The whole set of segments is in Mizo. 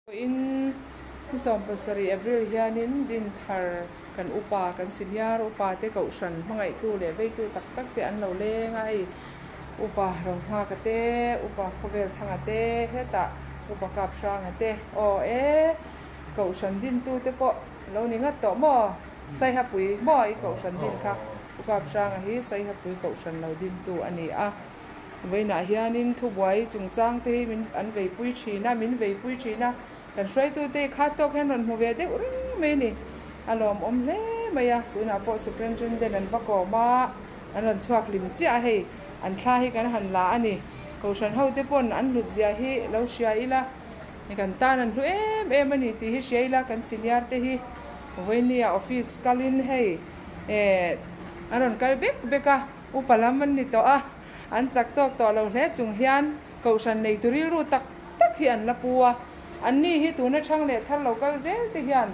Pawhin ni 17 April hianin Dinthar kan upa, kan senior upa te kohhran hmangaihtu leh veitu tak tak te an lo leng a, hei upa Ronghaka te, upa Khawvelthanga te, hetah upa Kaphranga te, aw e kohhran dintu te pawh lo ni ngat tawh maw? Saihapui maw i kohhran din kha? U Kaphranga hi Saihapui kohhran lo dintu a ni a. Vawiinah hianin thubuai chungchang te hi min an veipui thin a, min veipui thin a, kan hruaitute hi khat tawk hian rawn hmu ve deuh reng mai a ni. A lawmawm hle mai a, tunah pawh Superintendent an va kawm a, an rawn chhuak hlim chiah a hei, an thla hi kan han la a ni. Kohhran hote pawn an hlut zia hi lo hria ila, kan tan an hlu em em a ni tih hi hria ila, kan senior te hi vawinia office kalin hei eh an rawn kal bek bek a. Upa lam an ni tawh a, an chak tawk tawh lo hle chung hian Kohhran neitu rilru tak tak hi an la pu a. Anni hi tuna thang leh thar lo kal zel te hian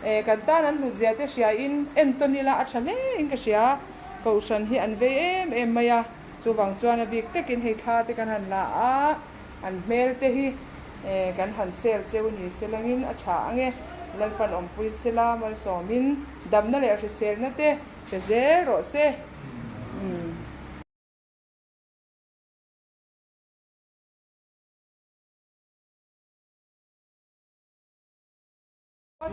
eh kan tan an hlut zia te hriain entawn ila a tha hle in ka hria. Kohhran hi an vei em em mai a, chuvang chuan a bik takin hei thla te kan han la a, an hmel te hi eh kan han sel cheu ni selangin a tha ange. Lalpan awmpui sela malsawmin damna leh hriselna te Pe zel rawh se. Umm.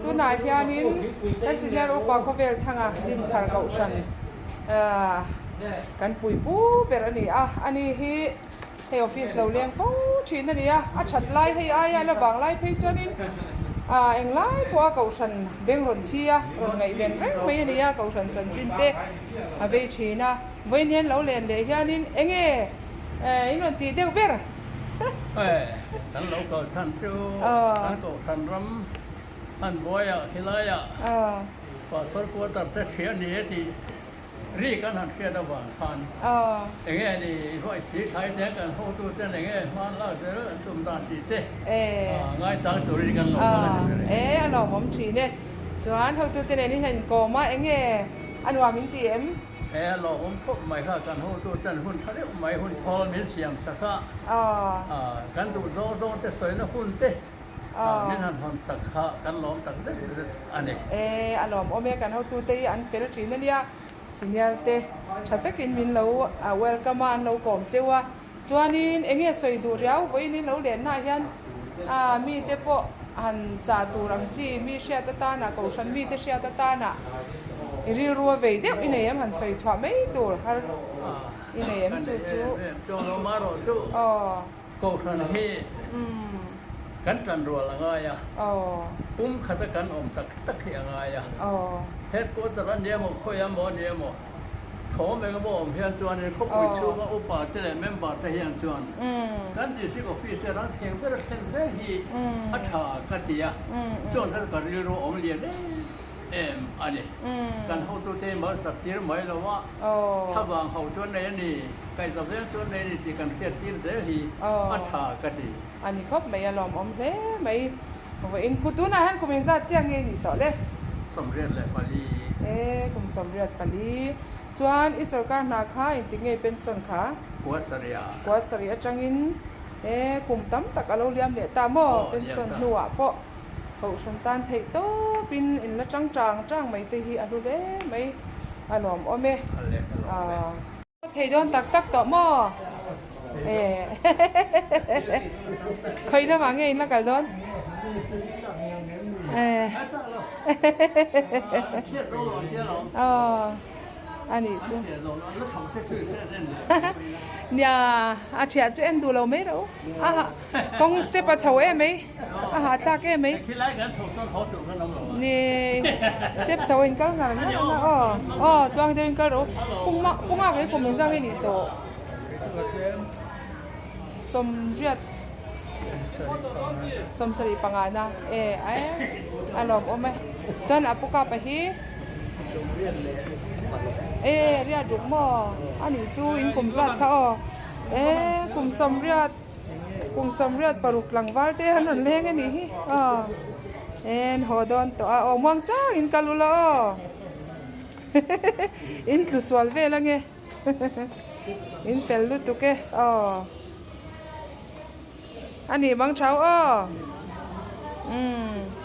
Tunah hianin kan senior upa khawvel thanga Dinthar Kohhran kan puipu ber a ni a, ani hi Hei office lo leng fo thin a ni a, a that lai hei aia la vang lai phei chuanin ah englai pawh a kohhran beng rawn chhi a, rawn ngaihven reng mai a ni a, kohhran chanchin te a vei thin a, vawiin hian lo len leh hianin enge in rawn tih deuh ber? Kan lo kalchhan chu kan kohhran ram han buaiah khilaiah Pastor quarter te hria ni e tih Ri kan han hriat avang khan eng nge ni ruai thli thlai te kan hotu ten eng nge hman lak zel an tum dan tih te ngaichang turin kan lo kal a ni ber e. E a lawmawm thin e. Chuan hotu te nen in han inkawm a eng nge a nuam in ti em? E a lawmawm khawp mai kha kan hotu ten hun tha deuh mai hun thawl min siam sak a, kan duh zawng zawng te sawina hun te Min han hawn sak kha kan lawm tak zet zet a ni. E, a lawmawm e, kan hotute hi an fel thin a nia, senior te tha takin min lo welcome a, an lo kawm cheu a, chuanin eng nge sawi duh riau vawiin in lo lenna ah hian mite pawh han chah tur ang chi, mi hriat atana, kohhran mite hriat atana i rilru a vei deuh i nei em han sawi chhuah mai tur har i nei em chu chu. Aw. Kohhran hi kan tan rual a ngai a, pum khata kan awm tak tak hi a ngai a. Headquarter a nia maw, khawi a maw a nia maw, thawm eng emaw awm hian chuanin khawpui chhunga upa te leh member te hian chuan kan district office te rang theng ber a thlen zel hi a tha ka ti a, chuan kha chu ka rilru awm lian em em a ni. Kan hotute mal sak tir mai lo a, thlavang ho chu an nei a ni. Kaihza vel chu an nei a ni tih kan hriat tir zel hi a tha ka ti. A ni khawp mai, a lawmawm hle mai. Vawiin ku tunah hian kum engzat chiah nge ni tawh le? 84. E, kum 84. Chuan i sorkar hna kha engtik nge i pension kha? Kuasarih ah. Kuasarih atangin e, kum tam tak a lo liam leh ta maw? Pension hnuah pawh kohhran tan theih tawpin in la tang tang tang mai te hi a hlu hle mai, a lawmawm e. A lawm e. Thei dawn tak tak tawh maw? Khawi lamah nge in la kal dawn? Aw a nih chu. Nia a thiah chu en duh lo mai rawh u. Aha kawng step a chho em mai. A hahthlak em mai. Ni step chho in kal ngar ngar a aw aw tluang deuh in kal rawh u pung pung a kei kum engzah nge nih tawh sawmriat sawmsarih panga na e a lawmawm e chuan a pu kapa hi e riat ruk maw a nih chu in kum zat kha aw e kum sawmriat. Kum 86 tlangval te an rawn leng a nih hi aw en haw dawn tawh a aw muang chang in kal ula aw in tlu sual vel ange in fel lutuk e aw a nih mang thau aw. Umm.